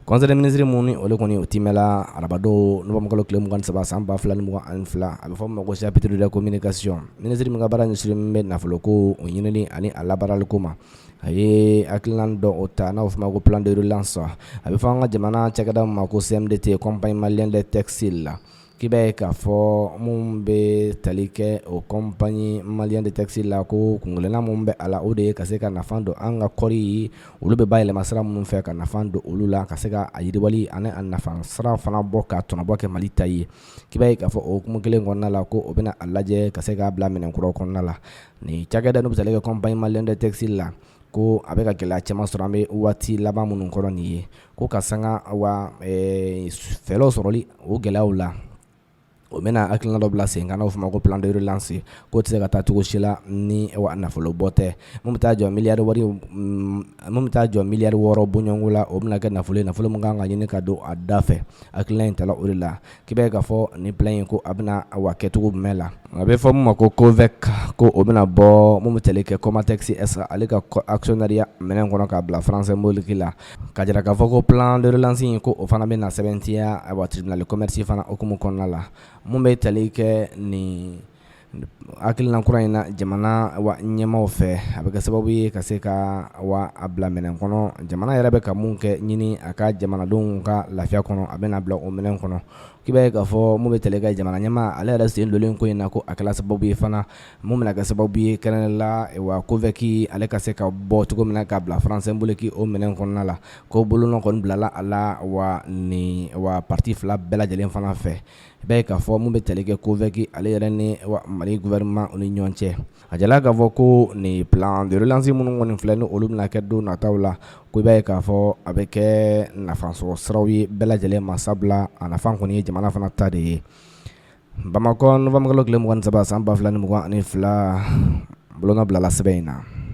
Conseil des ministres mun ni olu kɔni o timɛla arabadon nowanburukalo tile 23 san 2022, a bɛ fɔ min ma ko chapitre de communication, ministre min ka baara ɲɛsinnen bɛ nafoloko o ɲinini ani a labaaraliko ma, a ye hakilina dɔ o ta n'a bɛ fɔ o ma ko plan de relance, a bɛ fɔ an ka jamana cakɛda min ma ko CMDT compagnie malienne de textile k'i b'a ye k'a fɔ minnu bɛ tali kɛ o compagnie malienne de textile la ko kunkelenna minnu bɛ a la o de ye ka se ka nafa don an ka kɔɔri olu bɛ bayɛlɛma sira minnu fɛ ka nafa don olu la ka se ka a yiriwali ani a nafa sira fana bɔ ka tɔnɔbɔ kɛ Mali ta ye k'i b'a ye k'a fɔ o hukumu kelen kɔnɔna la ko o bɛna a lajɛ ka se k'a bila minɛn kura kɔnɔna la nin cakɛda n'o bɛ tali kɛ compagnie malienne de textile la ko a bɛ ka gɛlɛya caman sɔrɔ an bɛ waati laban minnu kɔrɔ nin ye ko ka sanga wa fɛɛrɛw sɔrɔli o gɛlɛyaw la o bɛna hakilina dɔ bila sen kan n'o fɔ ma ko plan de relance k'o tɛ se ka taa cogo si la ni wa nafolo bɔ tɛ mun bɛ taa jɔ miliyari wari mun bɛ taa jɔ miliyari 6 bɔɲɔgɔnko la o bɛna kɛ nafolo ye nafolo min kan ka ɲini ka don a da fɛ hakilina in tala o de la k'i b'a ye k'a fɔ nin plan in ko a bɛna wa kɛcogo jumɛn la a bɛ fɔ min ma ko COVEC ko o bɛna bɔ mun bɛ tali kɛ Comatex SA ale ka actionnariat minɛn kɔnɔ k'a bila franc symbolique la ka jira k'a fɔ ko plan de relance in ko o fana bɛna sɛbɛntiya ayiwa tribunal commerce fana hukumu kɔnɔna la mun bɛ tali kɛ nin hakilina kura in na jamana wa ɲɛmaaw fɛ a bɛ kɛ sababu ye ka se ka wa a bila minɛn kɔnɔ jamana yɛrɛ bɛ ka mun kɛ ɲini a ka jamanadenw ka lafiya kɔnɔ a bɛna bila o minɛn kɔnɔ k'i b'a ye k'a fɔ mun bɛ tali kɛ jamana ɲɛmaa ale yɛrɛ sen donlen ko in na ko a kɛla sababu ye fana mun bɛna kɛ sababu ye kɛrɛnkɛrɛn la wa COVEC ale ka se ka bɔ cogo min na k'a bila franc symbolique o minɛn kɔnɔna la ko bolonɔ kɔni bilala a la wa nin wa parti fila bɛɛ lajɛlen fana fɛ i b'a ye k'a fɔ mun bɛ tali kɛ COVEC ale yɛrɛ ni Mali gouvernement ni ɲɔgɔn cɛ a jirala k'a fɔ ko nin plan de relance minnu kɔni filɛ ni olu bɛna kɛ don nataw la ko i b'a ye k'a fɔ a bɛ kɛ nafasɔrɔ siraw ye bɛɛ lajɛlen ma sabula a nafa kɔni ye jamana fana ta de ye Bamakɔ nowanburukalo tile 23 san 2022 bolonɔ bilala sɛbɛn in na.